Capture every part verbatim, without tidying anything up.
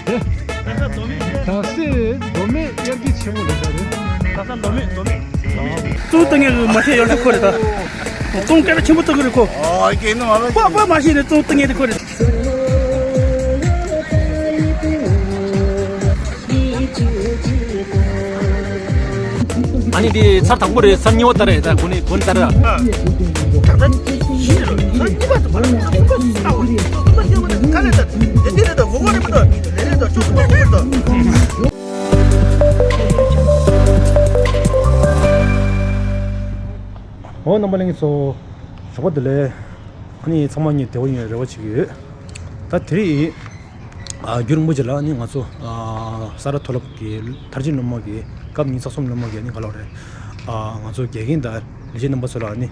ད་སེ་མདོ་སྨད་དབྱར་སྐྱིད་ཆེན་མོ་རེད་ཤག་རེད། ད་ས་མདོ་སྨད་མདོ་སྨད། ཙོང་ཏི་ངེ་གི་མ་ཤེས་ཡོད་ལ་ཁོ་རེད་ད། ཙོང་སྐད་ཆེན་པོ་ཏི་གི་རེད་ཁོ། ཨོ་ཀེ་ནོ་ཨ་པ་པ་མ་ཤེས་ནས་ཙོང་ཏི་ངེ་དེ་ཁོ་རེད། ཨ་ནི་དེ་ཚར་དང་པོ་རེད། ཚར་གཉིས་པ་ད་རེད། ད་གོ་ནི་གོ་ནི་ད་རེད། ཨོ་རྣམ་པ་ལྷན་རྒྱས་ཚོ། ཞོགས་པ་བདེ་ལེགས། ཨ་ནི་ཚང་མ་ངས་བདེ་པོ་ཡོང་བའི་རེ་བ་བྱེད་ཀྱི་ཡོད། ད་དེ་རིང་ཨ་རྒྱུན་རིང་པོ་ཅིག་ལ་ཨ་ནི་ང་ཚོ་ཨ་ས་རཱ་མཐོ་སློབ་ཀྱི་མཐར་ཕྱིན་སློབ་མ་གི་སྐབས་ཉི་ཤུ་རྩ་གསུམ་སློབ་མ་གི་ཨ་ནི་ག་ལབ་རེད། ཨ་ང་ཚོ་དགེ་རྒན་དང་ལས་བྱེད་རྣམ་པ་ཚོ་ལ་ཨ་ནི་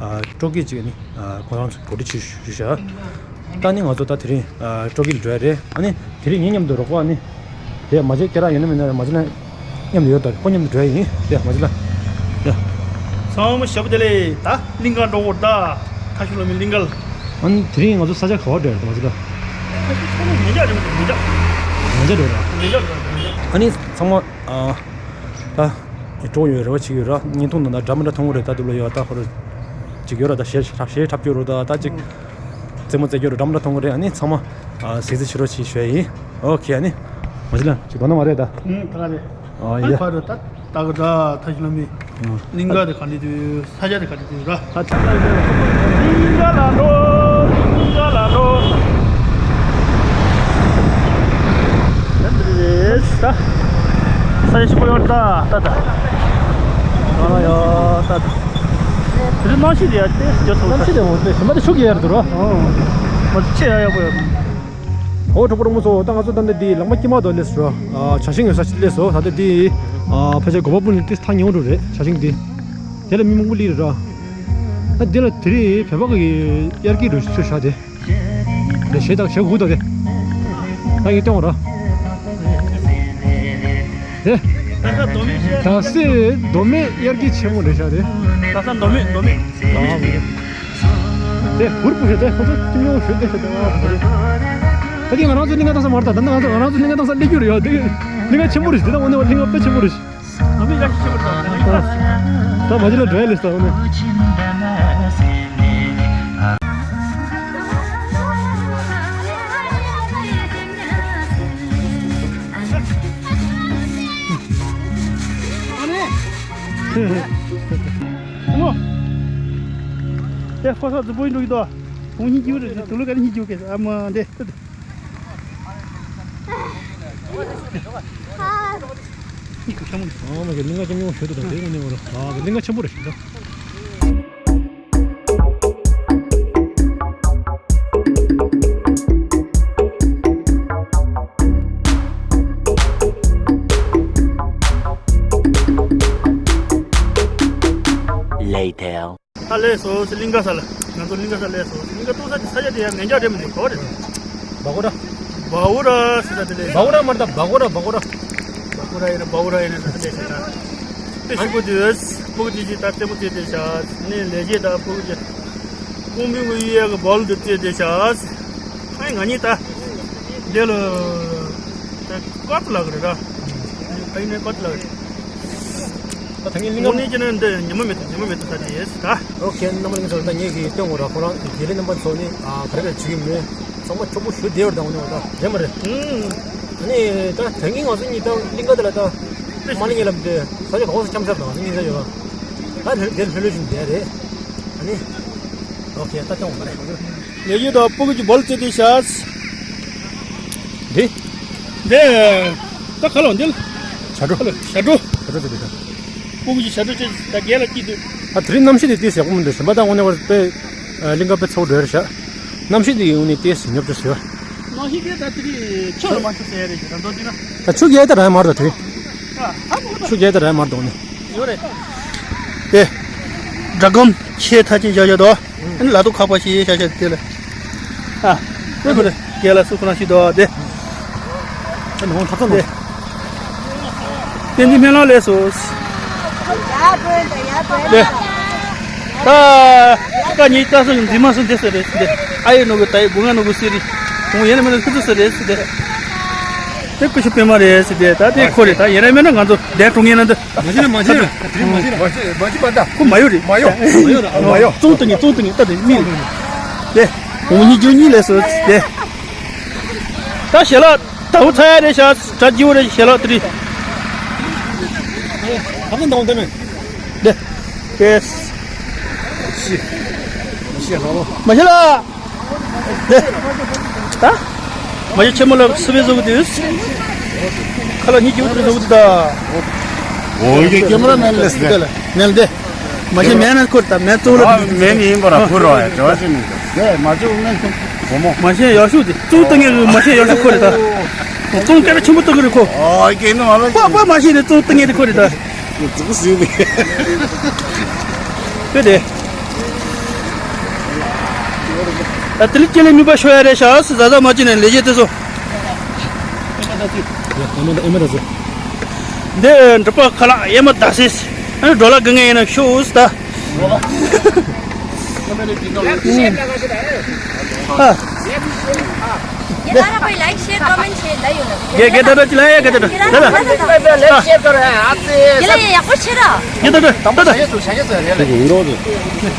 ཨ་སྤྲོ་སྐྱིད་ཅིག་ཨ་ནི་ཨ་ཁོང་རང་ཚོ་གོ་སྒྲིག་ཞུ་ཞུ་བཞག་ད་ནི་ང་ཚོ་ད་དེ་རིང་ཨ་སྤྲོ་སྐྱིད་འགྲོ་ཡ་རེད། ཨ་ནི་དེ་རིང་ངའི་མཉམ་དུ་རོགས་པ་ཨ་ནི་དེ་མ་བྱེད་ཁྱེད་རང་ཡོད་ན་མེད་ན་མ་བྱེད་ན་མཉམ་དུ་ཡོད་ད། ཁོ་མཉམ་དུ་འགྲོ་ཡ་ཡིན་དེ་མ་བྱེད་ན་ཡ། ཚང་མ་ཞབས་བདེ་ལེགས། ད་གླིང་ག་འགྲོ་གོ་ད། ཐ་ཤུ་ལོ་མི་གླིང་ག་ལ། ཨ་ནི་དེ་རིང་ང་ཚོ་ས་ཆ་ག་བར་འགྲོ་ཡ་རེད་ད་མ་བྱེད་ད། ས་ཆ་ཚང་མ་མེ་འཇག་རེད་མེ་འཇག་མེ་འཇག་འགྲོ་ཡ་རེད། མེ་འཇག་འགྲོ་ཡ་རེད་མེ་འཇག་ཨ་ནི་ཚང་མ་ཨ། ད་ཡིན་འགྲོ་ཡོད་རེ་བ་བྱེད་ཀྱི་ཡོད་ར། བརྙན་ཐུང་ནང་ད་འདྲ་མི་འདྲ་མཐོང་གི་རེད། ད་དུ་ལ་ཡོད་ད་ཧོ་ར་ཅིག་ཡོད་ར། ད་ཞེ་ཞེ་འཁྲབ་རྒྱུ་ར་ད་ད་ཅིག་རྩེད་མོ་རྩེ་རྒྱུ་ར་འདྲ་མི་འདྲ་མཐོང་གི་རེད། ཨ་ནི་ཚང་མ་གཟིགས་གཟིགས་བྱེད་རོགས་བྱེད་ཞུ་ཡ་ཡིན། ཨོ་ཁེ། ཨ་ནི་མ་གཞི་ལ་ཅིག་དོ་ན་མ་རེད་ད། ཨུ་ད་ག་རེད། ཨ་ཡ། ཕ་རོ་ད་ད་ག་ད་ཐ་ཤི་ལ་མི། གླིང་ག་དེ་ག་འདྲ་འདུག་ས་ཆ་དེ་ག་འདྲ་འདུག་ར། ད་ད་གླིང་ག་ལ་འགྲོ། གླིང་ག་ལ་འགྲོ། ད་འདི་རེད་ད། ས་ཆ་ཞིག་པོ་ཡོད་ད་ད་ད། ག་ལ་ཡོད་ད་ད། དེ་རིང་གནམ་གཤིས་དེ་ཡ་དེ་རྒྱ་ཐོག་གནམ་གཤིས་དེ་འོ་དེ་ཞིམ་པ་དེ་ཤུགས་ཡག་འདུག་ར། ཨོ། མ་ཆེ་ཡ་ཡག་པོ་ཡོད། ཨོ་གྲོགས་པོ་རོང་མོ་ཚོ། ད་ང་ཚོ་ད་ལྟ་འདི་ལག་མ་དཀྱིལ་མ་དུ་སླེབས་སོང་། ཨ་བྱ་ཤིང་ཡོད་ས་ཞིག་སླེབས་སོང་། ད་ལྟ་འདི་ཨ་ཕལ་ཆེར་གོ་པ་སྤུ་ནས་ཏིས་ཐག་ཉེ་བོ་འགྲོ་རེད། བྱ་ཤིང་འདི་དེ་ལ་མི་མང་པོ་སླེབས་རེད་ར། ད་འདི་ལ་དེ་རིང་བོད་པ་གི་དབྱར་སྐྱིད་འགྲོ་ཚུལ་བཞག་དེ་རེད། ཞེ་དྲག་ཞེ་དགུ་དང་དེ་ད་ཡིན་སྟོན་ར། དེ་ད་སེ་མདོ་སྨད་དབྱར་སྐྱིད་ཆེན་མོ་རེད་ཤག་དེ། ད་ས་མདོ་སྨད་མདོ་སྨད། དེ་ཧུར་པོ་ཞིག་དེ་ཁོ་ཚོ་ཅི་མྱོང་ཞུ་དེ་ཞུ་དེ་བ་དེ་རེད། ད་དེ་ང་རང་ཚོ་གླིང་ག་ཏང་ས་མ་རེད་ད། ད་ནི་ང་ཚོ་ང་རང་ཚོ་གླིང་ག་ཏང་ས་སླེབས་རྒྱུ་རེད་ཡ། དེ་གླིང་ག་ཆེན་པོ་རེད་ཞིག་དེ། ད་འོ་ནི་བ་གླིང་ག་དཔེ་ཆེན་པོ་རེད་ཞིག་ད་མ་གཞི་ལ་འགྲོ་ཡ་ལས་ས་འོ་ནི། ཨ་ནི། ཨ་མ། དེ་ཁོ་ས་རྫི་པོ་ཡིན་འགྲོ་གི་འདུག་ཁོང་གཉིས་ཀྱིས་རེད། དུ་ལུ་ག་རེ་གཉིས་ཀྱིས་ཨ་མ་འདི་ལྟ་དུ། གཉིས་ཀྱིས་ཤ་མོ་འདི། ཨ་མ་གི་གླིང་ག་ཆེན་མོ་ཞོ་དུ་དང་དེ་ངོ་ནས་ངོ་ར། ཨ་གི་གླིང་ག་ཆེན་པོ་རེད་ཞིག་ད། Later. ད་སླེབས་སོང་ཟེར། གླིང་ག་ས་ལ། ང་ཚོ་གླིང་ག་ས་སླེབས་སོང་ཟེར། གླིང་ག་ཏང་ས་དེ་ས་ཆ་དེ་ཡང་མེ་འཇག་རེད་མི་འདུག་ག་བ་རེད། བ་གོ་ར། བ་གོ་ར་ཟེར་ས་དེ་ལས། བ་གོ་ར་མ་རེད་ད། བ་གོ་ར་བ་གོ་ར། བ་གོ་ར་ཡིན་ན་བ་གོ་ར་ཡིན་ན་ད་ལྟ་ལས་བྱེད་ད། དཔེ་ཞིག་པོ་དུས། སྤུ་གུ་དེ་ཅིག་ད་རྩེད་མོ་རྩེ་དེ་བྱ། ནས་ལས་བྱེད་ད་སྤུ་གུ་ཅིག་ཀོང་པོའི་ངོས་ཡ་གི་བོལ་དུ་རྩེ་དེ་བྱ། ཨ་ནི་ང་གཉིས་ད། འདི་ལ། ད་ཀོ་ཏི་ལགས་རེད་ར། ཨ་ནི་ཀོ་ཏི་ལགས་རེད། ད་ད་ངས་གླིང་ག་དངོས་གནས་བྱས་ན་འདི་ཉི་མ་མེད་དུ་ཉི་མ་མེད་དུ་ད་དེ་ཡས་ད། ཨོ་ཁེ། རྣམ་པ་ལྷན་རྒྱས་ཚོ། ད་ངས་ཀྱིས་སྟོན་དགོས་ར། ཁོ་རང་དགེ་ལས་རྣམ་པ་ཚོ་ནི་ཨ་ག་རེ་ག་རེ་བྱེད་ཀྱི་མེད། ཚང་མ་ཁྱོག་པོ་ཞུ་བདེ་བར་བཏང་ནས་འོ་ད་རེད་མ་རེད། ཨུམ། ཨ་ནི་ད་ད་ངས་ང་ཚོ་གཉིས་ད་གླིང་ག་དེ་ལ་ད་མ་གླིང་ངའི་ལམ་དེ་ས་ཆ་ག་བ་ས་འཁྱམ་ཤར་དང་ཨ་ནི་གཉིས་ས་ཡོད་ལ། ད་དེ་དེ་ལྷོད་ལྷོད་བཞིན་བསྡད་རེད། ཨ་ནི། ཨོ་ཁེ། ད་སྟོན་དགོས་མ་རེད། ལས་ཀྱི་དང་སྤུ་གུ་གི་བོལ་རྩེ་དེ་ཤག་འདི། འདི། ད་ཁ་ལོ་འདི་ལ། བྱ་སྒྲོ། ཁ་ལོ་བྱ་སྒྲོ། བྱ་སྒྲོ་རྩེ་དེ་ཤག་སྤུ་གུ་གི་བྱ་སྒྲོ་རྩེ་ད་རྒན་ལ་སྐྱིད་འདུག་ད་དེ་རིང་གནམ་གཤིས་དེ་ཏོག་ཙམ་ཡག་པོ་མི་འདུག་གཞན་པ་དང་དངོས་གནས་པར་དཔེ་གླིང་ག་དཔེ་ཚ་པོ་འགྲོ་ཡ་རེད་ཤག་གནམ་གཤིས་དེ་ཡིན་ནི་ཏོག་ཙམ་ཉོབ་འགྲོ་ཞུ། གནམ་གཤིས་དེ་ད་དེ་རིང་ཆུ་ལ་མ་ཆུ་ཟེར་ཡ་རེད་ད་འདོད་དེ་ན། ད་ཆུ་རྒྱས་ད་ར་མར་དོ་དེ། ཆུ་རྒྱས་ད་ར་མར་དོ་ནི། ཡོད་རེད། དེ། སྦྲ་སྒམ་ཆེ་ཐག་ཆེ་བཞག་བཞག་དོ། ཨ་ནི་ལ་དུ་ཁག་པ་ཞིག་བཞག་བཞག་དེ་ལ། ཨ། དེ་ཁོ་ལ་རྒྱལ་ལ་སུ་ཁོ་ན་ཞིག་དོ་དེ། ཨ་ནི་ཧོང་ཐག་ཚང་དེ། བསྟན་འཛིན་སྨོན་ལམ་ལས་སོ། དེ། ད། ཀ་ཉིས་ཀ་སོ་འཛིན་མ་སོ་དེ་སོ་རེད་དེ། ཨ་ཡེ་ནོ་གི་ད་ཡེ་སྒོ་ང་ནོ་གི་སི་རི། ཁོང་ཡེ་ནི་མེ་ནི་ཁུ་ཚུ་སོ་རེད་དེ། དེ་སྐུ་ཞབས་པད་མ་རེད་ཟེར་ཏེ། ད་དེ་ཁོ་རེད། ད་ཡིན་ན་མིན་ན་ང་ཚོ་གདན་དྲུང་ཡིན་ན་འདི། མ་གཞི་ནི་མ་གཞི་རེད། དེ་རིང་མ་གཞི་རེད། མ་གཞི་མ་གཞི་པ་ད། ཁོ་མ་ཡོ་རེད། མ་ཡོ། མ་ཡོ་རེད། མ་ཡོ། ཙུང་ཏི་ངེ་ཙུང་ཏི་ངེ་ད་དེ་མི་རེད། དེ་འོ་གཉིས་རྒྱུ་གཉིས་ལས་སོ་དེ། ད་ཞལ་ལག་ད་འུ་ཚ་ཡ་རེད་ཤག་གྲ་རྒྱུ་རེད། ཞལ་ལག་དེ་རེད། ད་ཁོ་འདང་དེ་མེད། དེ། དེ། ཤི། མ་ཤི་ལ། དེ། ད། མ་ཡི་ཆེན་མོ་ལ་སུ་བེ་བཟོ་གི་དུས། ཁ་ལ་ཉི་ཅིག་བཟོ་གི་ད། འོ་ཡ་ཀེ་མ་ར་མེན་ལེས་ནེ། མེན་དེ། མ་ཤེས་མེན་ན་ཁུར་ད་མེན་ཙུ་ལ། ཨ་མེན་ཡིན་པ་ར་ཁུར་རོ་ཡ་ཅོ་ཅི་མི་འདུག་ནེ་མ་ཅོ་མེན་ཁུར་བོ་མོ། མ་ཤེས་ཡོ་ཤུ་དེ་ཙུ་ཏི་ངེ་མ་ཤེས་ཡོ་ཤུ་ཁུར་རེད་ད། ཙུ་ཀེ་ར་ཆུ་མོ་ཏི་ཁུར་རེད་ཁོ། ཨ་ཀེ་ནོ་ཨ་ལ། པ་པ་མ་ཤེས་ནེ་ཙུ་ཏི་ངེ་དེ་ཁུར་རེད་ད། ཙུ་ཟིན་ནེ། དེ་དེ། ད་དེ་ལི་ཀེ་ལི་མི་པ་ཤོ་ཡ་རེད་ཤག་ཟ་ཟ་མ་ཅི་ནེ་ལེ་ཇེ་དེ་སོ། འདི་འབྲུག་པ་ཁ་ལག་ཡེ་མ་ད་སེ། ཨ་ནི་འགྲོ་ལ་གི་ངེ་ཡིན་ན་ཤོ་འུ་སི་ད། ཨ། ཡ་ད་ར་པའི་ལའིག་ཤེར་ཀོ་མེན་ཤེར་ད་ཡོད་ན། ཡ་གེ་ད་ད་ཅི་ལ་ཡ་གེ་ད་ད་ད་ད། ལའིག་ཤེར་ཀོ་ར་ཨ་ཙི། ཡ་ལ་ཡ་ཡག་པོ་ཆེ་ར། ཡ་ད་ད་ད་ད།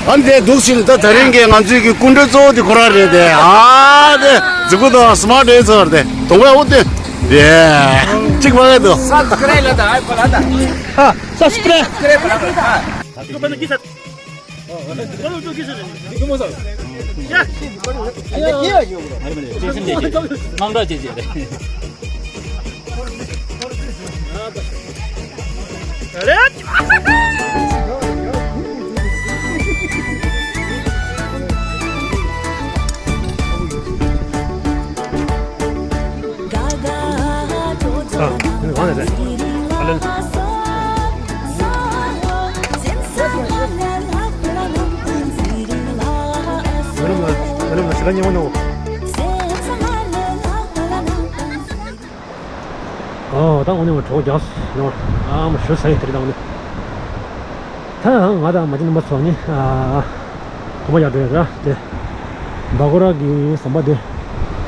ཨ་འདི་འདུག་ཕྱིན་ད་དེ་རིང་གི་ང་ཚོའི་གི་སྐུ་མགྲོན་གཙོ་བོ་དེ་ཁོ་རང་རེད་དེ། ཨ་དེ་རྫི་ཀུ་དང་སི་མ་ཊི་ཨེ་ཚོར་དེ་དོང་བའི་འོ་དེ་དེ་གཅིག་མ་ག་དུ། ཧ་སབ་སི་ཀ་རེབ། དམངས་ཁྲག་ཅེས་བྱས་རེད། ཨ། དེ་ནི་གང་ལས་རེད། ཨ་ལན། ཨ་ད་འོ་ནི་བ་གྲོགས་རྒྱག་ཡོང་། ཨ་མ་ཞུ་ས་ཡིན་དེ་རིང་ད་འོ་ནི། ད་ང་དང་མ་ཅི་ནི་མ་ཚོ་ནི། ཨ། གོམ་པ་ཡར་འགྲོ་ཡ་ར་དེ། བ་གོ་ར་གི་ཟམ་པ་དེ།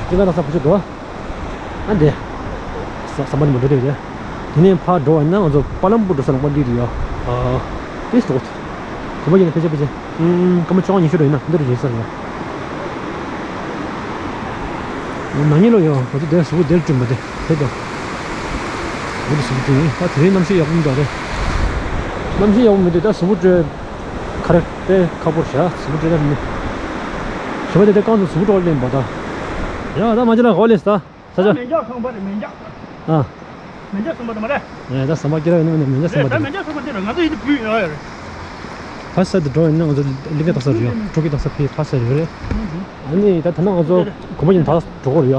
ཅི་ག་ད་ས་བུ་ཆུ་དོ། ཨ་འདི། ས་ས་མ་ནི་མ་འགྲོ་དེ་རེད། དེ་ནས་ཕར་འགྲོ་བ་ཡིན་ན་ང་ཚོ་པ་ལམ་པུར་འགྲོ་ས་ལ་མ་འདི་རེད་ཡ། ཨ། དེ་སོགས། གོམ་པ་ཡིན་ན་ཕལ་ཆེར་ཕལ་ཆེར། ཨུམ། སྐར་མ་བཅོ་ལྔ་ཉི་ཤུ་འགྲོ་ཡིན་ན་འདི་རུ་ཡིན་ས་རེད་ཡ། ནང་ཉིད་ལོ་ཡ་ང་ཚོ་དེ་གཟུགས་པོ་དེར་བསྐྲུན་པ་དེ་དེ་དང་། འོ་དེ་གཟུགས་པོ་དེ་ཡིན། ད་དེ་རིང་གནམ་གཤིས་ཡག་པོ་མི་འདུག་རེད། གནམ་གཤིས་ཡག་པོ་མི་འདུག་ད་གཟུགས་པོ་སྤྲོད། ཁ་རེ་དཔེ་ཁག་པོ་རེད་ཤག་གཟུགས་པོ་སྤྲོད་ད་མི། ཞོགས་པ་དེ་དེ་རྐང་ཚོ་གཟུགས་པོ་སྤྲོད་ལེན་པ་ད། ཡ་ད་མ་ཅི་ལ་གོ་ལེ་ས་ད་ས་ཆ། མེ་འཇག་ཁང་པ་རེད། མེ་འཇག་ཨ། མེ་འཇག་ཁང་པ་དེ་མ་རེད། ཨེ་ད་ཟམ་པ་སྐྱེ་ར་ཡོད་ན་མེ་འཇག་ཟམ་པ་ད་དེ། མེ་འཇག་ཁང་པ་དེ་རེད། ང་ཚོ་ཡིན་དུ་བུད་ཡོང་ཡ་རེད། ཕ་ས་དེ་འགྲོ་ཡིན་ན་ང་ཚོ་གླིང་ག་རྟགས་གསལ་རེད་ཡ། འབྲུག་གི་རྟགས་གསལ་ཕི་ཕ་ས་ཡོད་རེད། ཨ་ནི་ད་ད་ན་ང་ཚོ་གོམ་པ་ཡིན་ད་འགྲོ་གོ་རེད་ཡ།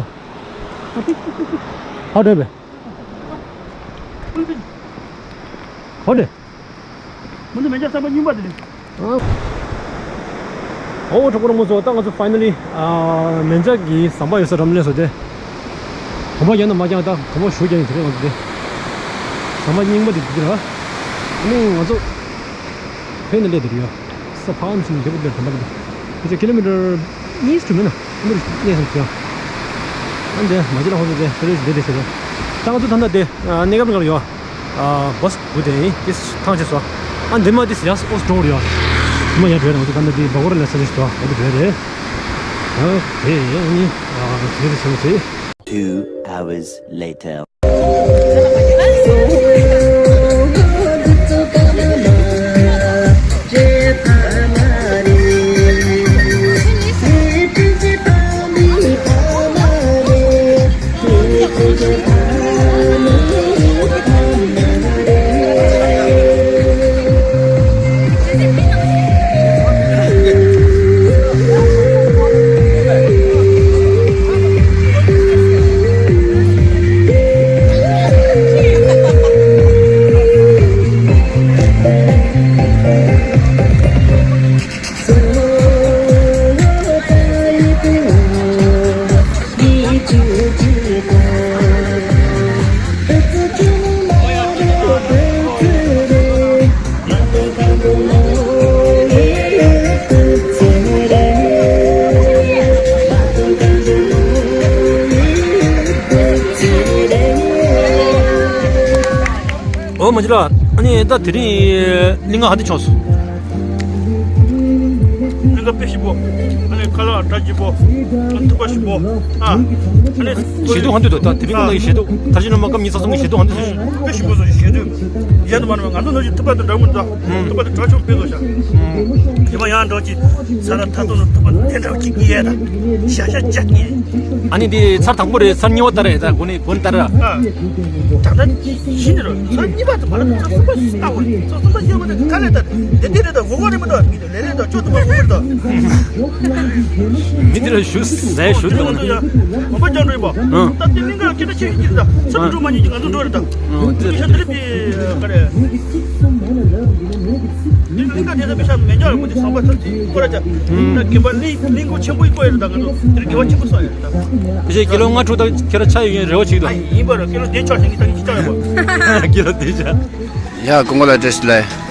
ཧ་འདྲ་བས། ཧོ་ནི། མུ་ནི་མེ་འཇག་ཟམ་པ་རྙིང་པ་དེ་རེད། ཨོ་གྲོགས་པོ་རོང་མོ་ཚོ། ད་ང་ཚོ་ཕའི་ནལ་ལི་ཨ་མེ་འཇག་གི་ཟམ་པ་ཡོད་ས་འགྲམ་སླེབས་སོང་སྟེ། གོམ་པ་རྒྱག་ན་མ་རྒྱག་ད་གོམ་པ་ཞུ་རྒྱག་ཡིན་དེ་རེད། ང་ཚོ་དེ་ཟམ་པ་རྙིང་པ་དེ་དེ་རེད། ཨ་ནི་ང་ཚོ་ཕའི་ནལ་ལི་དེ་རེད་ཡ། ས་ཕག་ཨམ་ཞིག་འདེབས་པ་འདེབས་དམ་པ་འདི། ཁྱེད་ཀྱི་ལོ་མི་ཊར་གཉིས་སུ་མིན་ན་འདིར་གནས་སམ་ཁྱོད། ཨ་འདི་མ་གཅིག་ལ་ཧོ་ཚོ་དེ་ཕེ་རེ་ཞིག་འདེབས་དེ་ཟེར་ཏེ། ད་ང་ཚོ་ད་ལྟ་དེ་གནས་སྐབས་འགར་ཡོད། བྷ་སི་སྒུག་དེ་ཡིན་དེ་ཐང་ཆད་སོང་། ཨ་འདི་མ་དེ་ཡང་ཨོ་སི་འགྲོ་རེད་ཡ། དེ་མ་ཡར་འགྲོ་རེད། ང་ཚོ་ད་ལྟ་དེ་བྷ་གོ་ར་ལ་ས་ཆ་ཞིག་འགྲོ་བ་དེ་འགྲོ་རེད། ཨ་དེ་ཡིན་ཨ་ནི་དེ་རེད་ཟེར་བ་ཚེ། Two hours later. ཨོ་མ་ཇི་ར། ཨ་ནི་ད་དེ་རིང་གླིང་ག་ཧ་འདི་ཆོག་སོང་། གླིང་ག་དཔེ་ཞིམ་པོ། ཨ་ནི་ཁ་ལག་གྲ་ཞིམ་པོ། ཨ་ནི་ཐུག་པ་ཞིམ་པོ། ཨ། ཨ་ནི་ཞེ་སྡུག་ཧ་འདུག་ད་དེ་རིང་ག་ལ་ཡི་ཞེ་སྡུག་ཐར་ཤི་ནུ་མ་སྐམ་གཉིས་ཚ་ཚོང་གི་ཞེ་སྡུག་ཧ་འདུག་སོང་། དཔེ་ཞིམ་པོ་བཟོ་ཞེ་སྡུག་ཡ་དུ་མ་ནུ་ང་ཚོ་ནུ་ཞིག་ཐུག་པ་དུ་འདྲ་མོ་འདྲ། ཐུག་པ་དུ་གྲ་ཆུང་དཔེ་བཟོ་ཤ། ཡི་བ་ཡང་འགྲོ་ཅི། ས་ར་ཐ་ཏོ་ནུ་ཐུག་པ་དེ་འདྲ་ཅིག་ཡས་ད། ཤ་ཤ་ཅག་ཡས། ཨ་ནི་འདི་ཚར་དང་པོ་རེད། ཚར་གཉིས་པ་ལྟར་རེད། ད་གོ་ནི་གོ་ནི་ལྟར་ར། ད་ལྟ་ཤི་འདི་རོ། ཚར་གཉིས་པ་དུ་མ་ལ་ཚར་གསུམ་པ་ཞིག་ལྟ་བ་རེད། ཚར་གསུམ་པ་ཞིག་ཡོད་པ་དེ་ག་ལས་ལྟ་རེད། དེ་དེ་རེད། ད་གོ་གོ་རེད་མི་འདུག་མི་དེ་ལས་རེད། ད་ཅོ་དུ་མ་གོ་རེད། ད་མི་དེ་ར་ཞུ་ཟས་ཞུ་དེ་དུ་ང་ཚོ་ཡ་མ་པ་ཅང་འགྲོ་ཡིན་པ། ད་དེ་གླིང་ག་སྐད་ཆ་ཤེས་ཀྱི་རེད། ད་ཚར་འགྲོ་མ་ཉིད་ཀྱི་ང་ཚོ་འགྲོ་རེད། ད་དེ་ཤ་དེ་རེད། དེ་ག་རེད། འདི་གླིང་ག་དེ་ཚོ་པེ་ཤ་མེད་ཀྱང་མི་དེ་སོང་པ་ཚོ་དེ་སྐོར་ར་ཅག་ད་དགེ་བ་གླིང་གླིང་གོ་ཆེན་པོ་ཡིན་པ་ཡོད་རེད། ད་ང་ཚོ་དེར་དགེ་བ་ཆེན་པོ་སོང་ཡོད་རེད། ད་དེ་ཀི་ལོ་ལྔ་དྲུག་དང་ཁྱེད་ར་ཆ་ཡོད་ཡོད་རེ་བ་ཅིག་ད། ཡིན་པ་རེད། ཀི་ལོ་བདེ་ཆོག་ཞིང་གི་ད་ངི་ཅི་ཅག་ཡོད་པ། ཀི་ལོ་བདེ་ཆ། ཡ་ཀོང་ཀོ་ལ་བཀྲ་ཤིས་བདེ་ལེགས།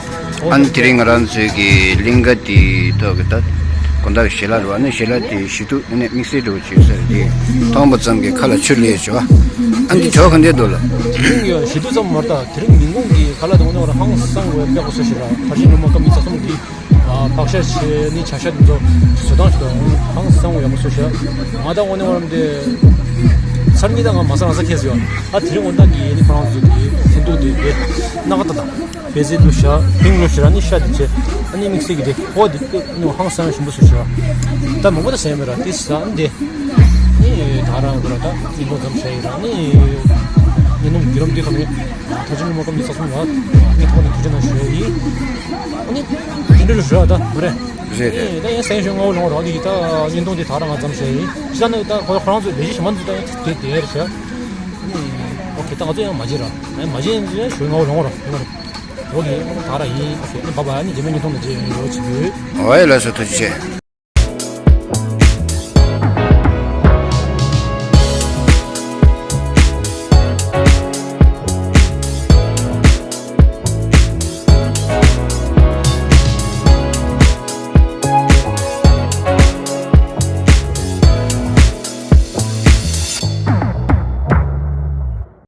ཨ་ནི་དེ་རིང་ང་རང་ཚོའི་གི་གླིང་ག་དེའི་ཐོག་གི་ད་དགོང་དག་གི་ཞལ་ལག་རེད་བ། ཨ་ནི་ཞལ་ལག་དེ་ཞི་ཐུག་ཨ་ནི་དམིགས་བསལ་འདྲ་བོ་བྱས་ཟེར་དེ་མཐོང་བ་ཙམ་གྱིས་ཁ་ལ་ཆུ་ལས་བྱེད་བ། ཨ་ནི་ཇོ་ག་འདྲས་འདུག་ལ། དེ་རིང་ཡང་ཞི་ཐུག་ཙམ་མ་རེད། ད་དེ་རིང་ཉིན་གུང་གི་ཁ་ལག་དང་ནང་ར་ཧང་སང་བའི་དཔེ་ཁོ་སོ་ཞིག་ར། ཐར་ཤི་ནུ་མ་སྐམ་གཉིས་ཚ་ཚོང་གི་བག་ཤ་བྱས་ནི་བྱ་ཤ་དེ་ཚོ་བཟོ་སྟངས་ཤིག་དང་ཧང་སང་བའི་ཡག་པོ་སོ་ཞིག་ར། ང་ད་དངོས་གནས་བར་དེ་ཚར་གཉིས་ད་ང་མ་ས་རང་ས་ཁེལ་སོང་ཡ། ད་དེ་རིང་འོ་ད་གི་ནི་ཁོ་རང་ཚོ་གི་འཐེན་ཐུག་དེ་དེ་སྣ་ཁ་ད་དང་། པེ་ཙེ་བླུགས་བཞག་ཧིང་བླུགས་བཞག་ནི་ཤ་དེ་བྱས། ཨ་ནི་དམིགས་བསལ་གྱི་དེ་ཨོ་དེ་ནི་ཧང་སང་ཞིམ་པོ་བཟོས་བཞག་ད་མང་པོ་ད་ཟས་མེད་ར་དེ་ཟ་ཨ་ནི་དེ། ནི་ད་རང་ཁོ་ར་ད་ཉིན་ཐོ་ཙམ་བྱས་ཡིན་ར། ནི་ཉིན་ནུབ་བརྒྱུད་རིམ་དེ་ཁ་ནི་ཐ་ཆུང་མོ་སྐམ་གྱི་ས་སོང་ལ་ནི་ཐོག་ནས་དུས་ཆེན་ནང་བཞུགས་ཡིན། ཨ་ནི་དེ་འདྲ་རུ་བཞུགས་ད་མ་རེད། རེད་རེད། ནི་ད་ཡིན་སེང་ཞོན་ངའོ་ལོང་ར་འདི་ད་ཉིན་ཐོ་དེ་ད་རང་ང་ཙམ་བྱས་ཡིན། ཅི་ད་ནི་ད་ཁོ་ཁོ་རང་ཚོ་ལས་གཞི་ཞིག་མ་འཛུགས་ད་ཡིན་དེ་དེ་རེད་བཞག་ནི་ཨོ་ཁེ་ད་ང་ཚོ་ཡང་མ་བརྗེད་ར། ཡང་མ་བརྗེད་ཡིན་ཚུལ་ཡང་ཞུ་ངའོ་ལོང་ར་ཡིན་མ་རེད། ཨོ་ཁེ་ད་ར་ཡིན། ཨོ་ཁེ་ནི་བ་བ་ནི་རྗེས་མའི་ཉིན་ཐོ་ནས་མཇལ་ཡོང་རོགས་བྱེད་དགོས། ཨོ་ཡ་ལགས་སོ། ཐུགས་རྗེ་ཆེ།